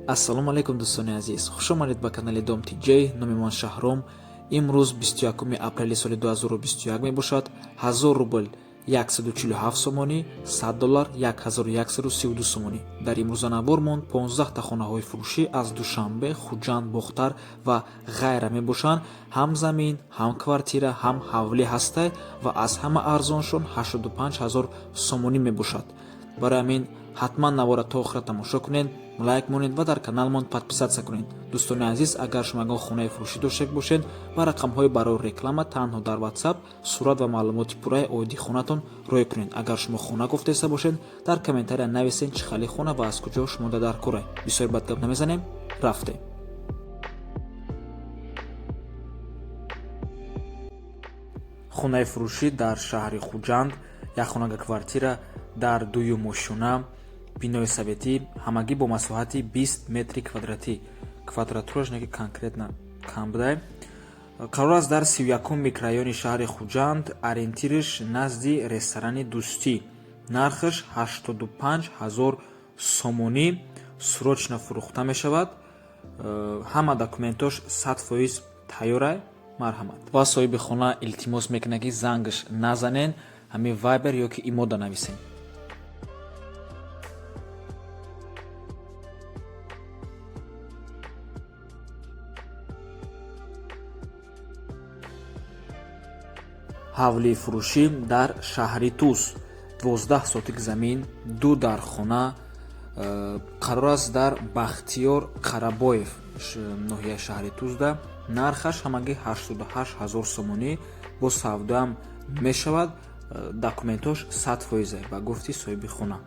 Ассалому алайкум, дӯстони азиз, хуш омадед ба канали Дом Тиҷей. Номи ман Шаҳром. Имрӯз 21 апрели соли 2021 мебошад. 1000 рубл 147 сомонӣ, 100 доллар 1132 сомонӣ. Дар имрӯза навормон 15 та хонаҳои фурӯшӣ аз Душанбе, Хуҷанд, Бохтар ва ғайра мебошанд. Ҳам замин, ҳам квартира, ҳам ҳавлӣ ҳастай ва аз ҳама арзоншон 85 ҳазор сомонӣ мебошад. Барои ҳамин ҳатман навора то охира тамошо кунед, лайк монед ва дар каналмон подписаться кунед. Дӯстони азиз, агар шумо ягон хонаи фурӯшӣ дошта бошед, ба рақамҳои барои реклама танҳо дар WhatsApp сурат ва маълумоти пурраи оиди хонатон рӯй кунед. Агар шумо хона гуфтеста бошед, дар комментария нависед, чӣ хали хона ва аз куҷо шумо дар кора. Бисёр бад гап намезанем, рафтем. Хонаи фурӯшӣ дар шаҳри Хуҷанд, як хонага квартира дар дуюм ошёна, бинои советӣ, ҳамагӣ бо масоҳати 20 метри квадратӣ. Квадратураш неки конкретно кам будай. Қарор аст дар 31-ум микрорайони шаҳри Хуҷанд, ориентирш назди ресторани Дӯстӣ. Нархаш 85 ҳазор сомонӣ, срочно фурӯхта мешавад. Ҳама документош 100% тайёрай. Марҳамат. Ва соҳиби хона илтимос мекунад, ки зангаш назанен, ҳамин Вайбер ё ки имода нависен. Ҳавлии фурӯшӣ дар шаҳри Тус, 12 сотик замин, ду дар хона, қарор аст дар Бахтиёр Қарабоев, ноҳияи шаҳри Тузда. Нархаш ҳамагӣ 88 ҳазор сомонӣ, бо савдоам мешавад. Документош 100%, ба гуфти соҳиби хона.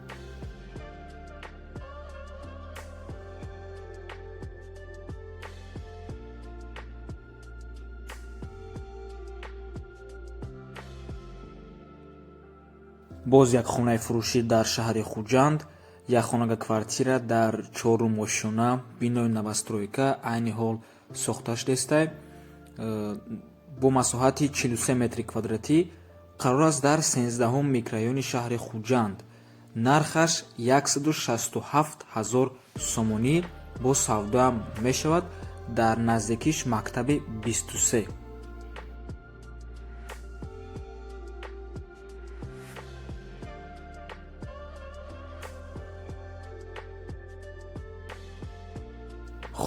Боз як хонаи фурӯшӣ дар шаҳри Хуҷанд, як хонага квартира дар чорум ошёна, бинои новостройка, айни ҳол сохта шудестай, бо масоҳати 43 метри квадратӣ, қарор аст дар 13-ум микрорайони шаҳри Хуҷанд. Нархаш 167 ҳазор сомонӣ, бо савдоам мешавад. Дар наздикиш мактаби 23.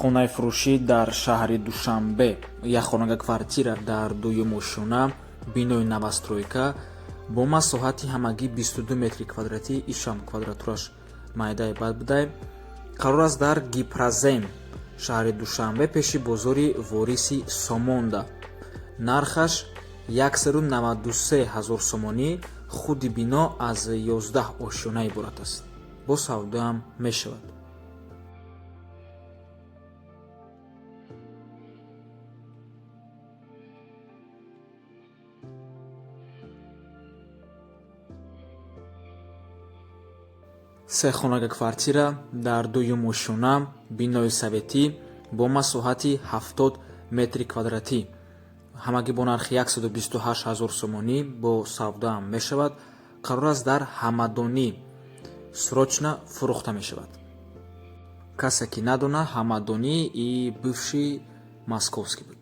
Хонаи фурӯшӣ дар шаҳри Душанбе, як хонага квартира дар дуюм ошёна, бинои новостройка, бо масоҳати ҳамагӣ 22 метри квадратӣ. Ишам квадратураш майдаи бад будай. Қарор аст дар Гипрозем, шаҳри Душанбе, пеши бозори Вориси Сомонда. Нархаш 193 ҳазор сомонӣ. Худи бино аз 11 ошёна иборат аст, бо савдоам мешавад. Се хонага квартира дар дуюм ошёна, бинои советӣ, бо масоҳати 70 метри квадратӣ, ҳамагӣ бо нархи 128 ҳазор сомонӣ, бо савдоам мешавад. Қарор аст дар Ҳамадонӣ, срочно фурӯхта мешавад. Касе ки надона, Ҳамадонӣ и бывший Московский буд.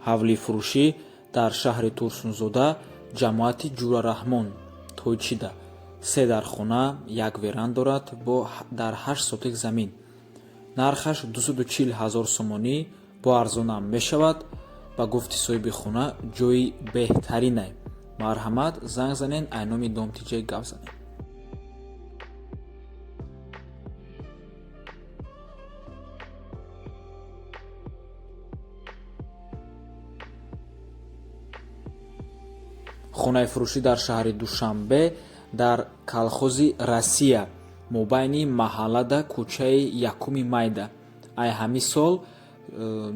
Ҳавлии фурӯшӣ дар шаҳри Турсунзода, ҷамоати Ҷурараҳмон Тойчида, се дар хона, як веранд дорад, бо дар 8 сотик замин. Нархаш 240 ҳазор сомонӣ, бо арзонам мешавад. Ба гуфти соҳиби хона, ҷои беҳтаринай. Марҳамат, занг занен, айноми Дом Тиҷай гап занед. Хонаи фурӯшӣ дар шаҳри Душанбе, дар Колхози Россия, мобайни маҳаллада, кӯчаи Якуми Майда, ай ҳамин сол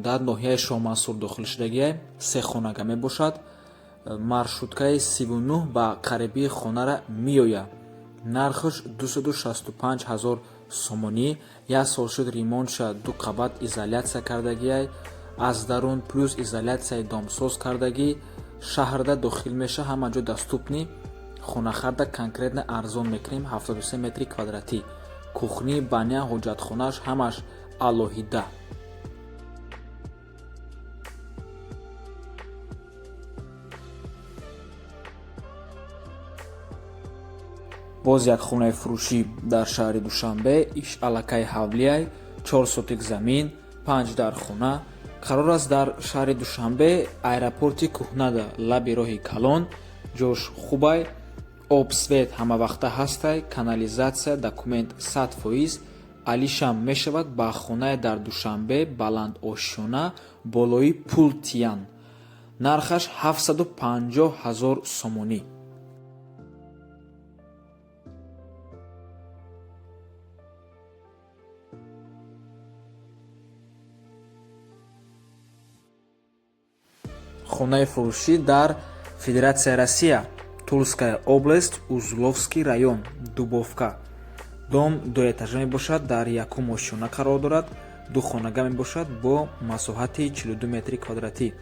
дар ноҳияи Шоҳмансур дохил шудагиай. Се хонага мебошад. Маршруткаи 39 ба қарибии хонара меояд. Нархаш 265 ҳазор сомонӣ. Як сол шуд ремонтша, ду қабат изоляция кардагиай. Аз дарун плюс изоляцияи домсоз кардагӣ, шаҳрда дохил меша, ҳама ҷо доступный. Хонахарда конкретно арзон мекунем. 73 метри квадратӣ, кухни, баня, ҳоҷатхонааш ҳамаш алоҳида. Боз як хонаи фурӯшӣ дар шаҳри Душанбе. Иш аллакай ҳавлияй, 4 сотик замин, панҷ дар хона. Қарор аст дар шаҳри Душанбе, аэропорти кӯҳнада, лаби роҳи калон. Ҷош хубай, об, свет ҳамавақта ҳастай, канализатсия, документ 100%. Алишам мешавад ба хонае дар Душанбе, баландошёна, болои пултиян. Нархаш 750 ҳазор сомонӣ. Хонаи фурӯшӣ дар Федератсияи Россия, Тульская область, Узловский район, Дубовка. Дом дуэтажа мебошад, дар якум ошёна қарор дорад, ду хонага мебошад бо масоҳати 42 метри квадратӣ.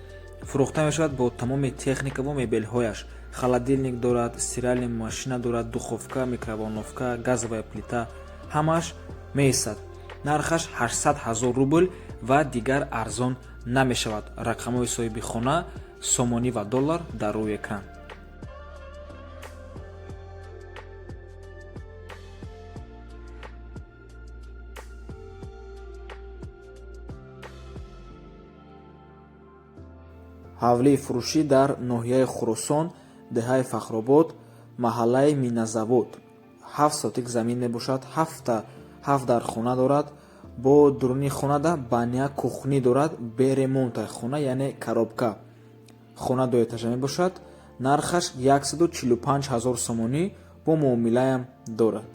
Фурӯхта мешавад бо тамоми техникаву мебелҳояш: холодильник дорад, стиральный машина дорад, духовка, микроволновка, газовая плита, ҳамааш меистад. Нархаш 800 ҳазор рубл ва дигар арзон намешавад. Рақамҳои соҳиби хона, сомонӣ ва доллар, дар рӯи экран. Ҳавлии фурӯшӣ дар ноҳияи Хуросон, деҳаи Фахробод, маҳаллаи Миназавод. 7 сотик замин мебошад, ҳафт дар хона дорад, бо дуруни хонада баня, кухни дорад, бе ремонта хона, яъне коробка. Хона дуэтажа мебошад, нархаш 145 ҳазор сомонӣ, бо муомилаам дорад.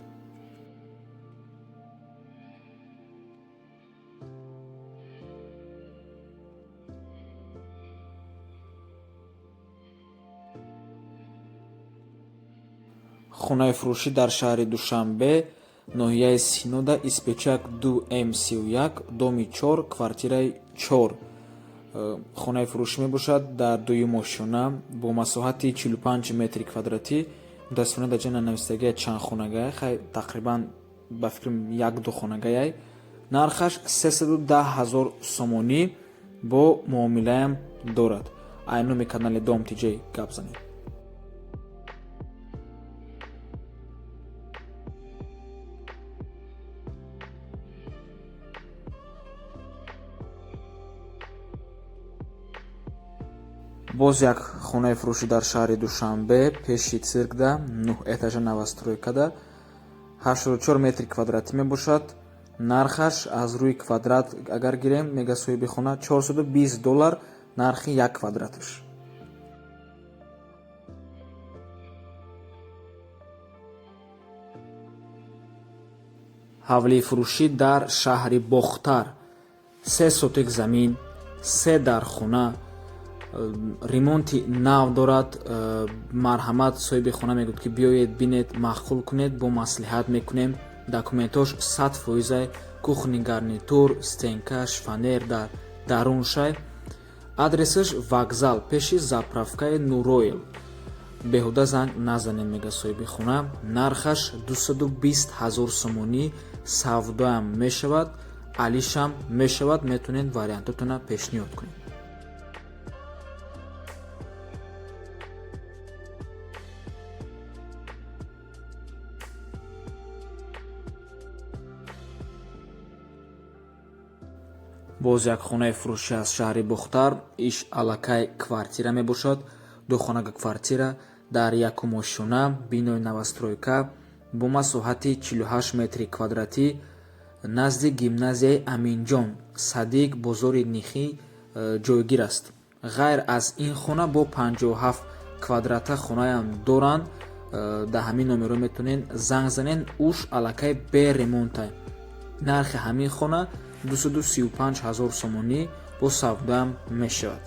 Хонаи фурӯшӣ дар шаҳри Душанбе, ноҳияи Синода, Испечак 2М31, доми 4, квартираи 4. Хонаи фурӯшӣ мебошад дар дуюм ошёна бо масоҳати 45 метри квадратӣ. Мутаассифона, дар ҷа нанавистагия чанд хонагая, хай, тақрибан, ба фикрам, як ду хонагаяй. Нархаш 310 ҳазор сомонӣ, бо муомилаам дорад. Ай номи канали Дом Тиҷей гап занед. Боз як хонаи фурӯшӣ дар шаҳри Душанбе, пеши циркда, нӯҳ этажа, новостройкада, 84 метри квадратӣ мебошад. Нархаш аз рӯи квадрат агар гирем, мега соҳиби хона, 420 доллар нархи як квадраташ. Ҳавлии фурӯшӣ дар шаҳри Бохтар, 3 сотик замин, се дар хона, ремонти нав дорад. Марҳамат, соҳиби хона мегӯяд, ки биёед, бинед, маъқул кунед, бо маслиҳат мекунем. Документош 100%-ай, кухонный гарнитур, стенка, шифоньер дар даруншай. Адресаш вокзал, пеши заправкаи Нуроил. Беҳуда занг назанем, мега соҳиби хона. Нархаш 220 ҳазор сомонӣ, савдоам мешавад, алишам мешавад, метавонед вариантотона пешниҳод кунед. Боз як хонаи фурӯшӣ аз шаҳри Бохтар. Иш аллакай квартира мебошад, духонага квартира дар якум ошёна, бинои новостройка бо масоҳати 48 метри квадратӣ, назди гимназияи Аминҷон Садик, бозори Нихӣ ҷойгир аст. Ғайр аз ин хона бо 57 квадрата хонаам доранд. Дар ҳамин номерҳо метавонед занг занед. Уш аллакай бе ремонта. Нархи ҳамин хона 235 ҳазор сомонӣ, бо савдоам мешавад.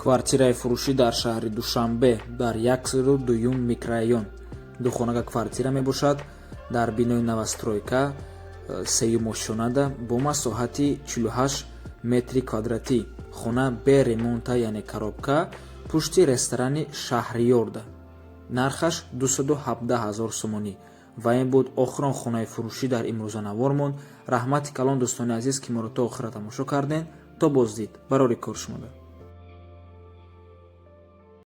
Квартираи фурӯшӣ дар шаҳри Душанбе, дар 102-юм микрорайон. Духонага квартира мебошад дар бинои новостройка, сеюм ошёнада, бо масоҳати 48 метри квадратӣ. Хона бе ремонта, яъне коробка, пушти ресторани Шаҳриёрда. Нархаш 217 ҳазор сомонӣ. Ва ин буд охирон хонаи фурӯшӣ дар имрӯза навормон. Раҳмати калон, дӯстони азиз, ки моро то охира тамошо кардем. То боздид, барори кор шумода.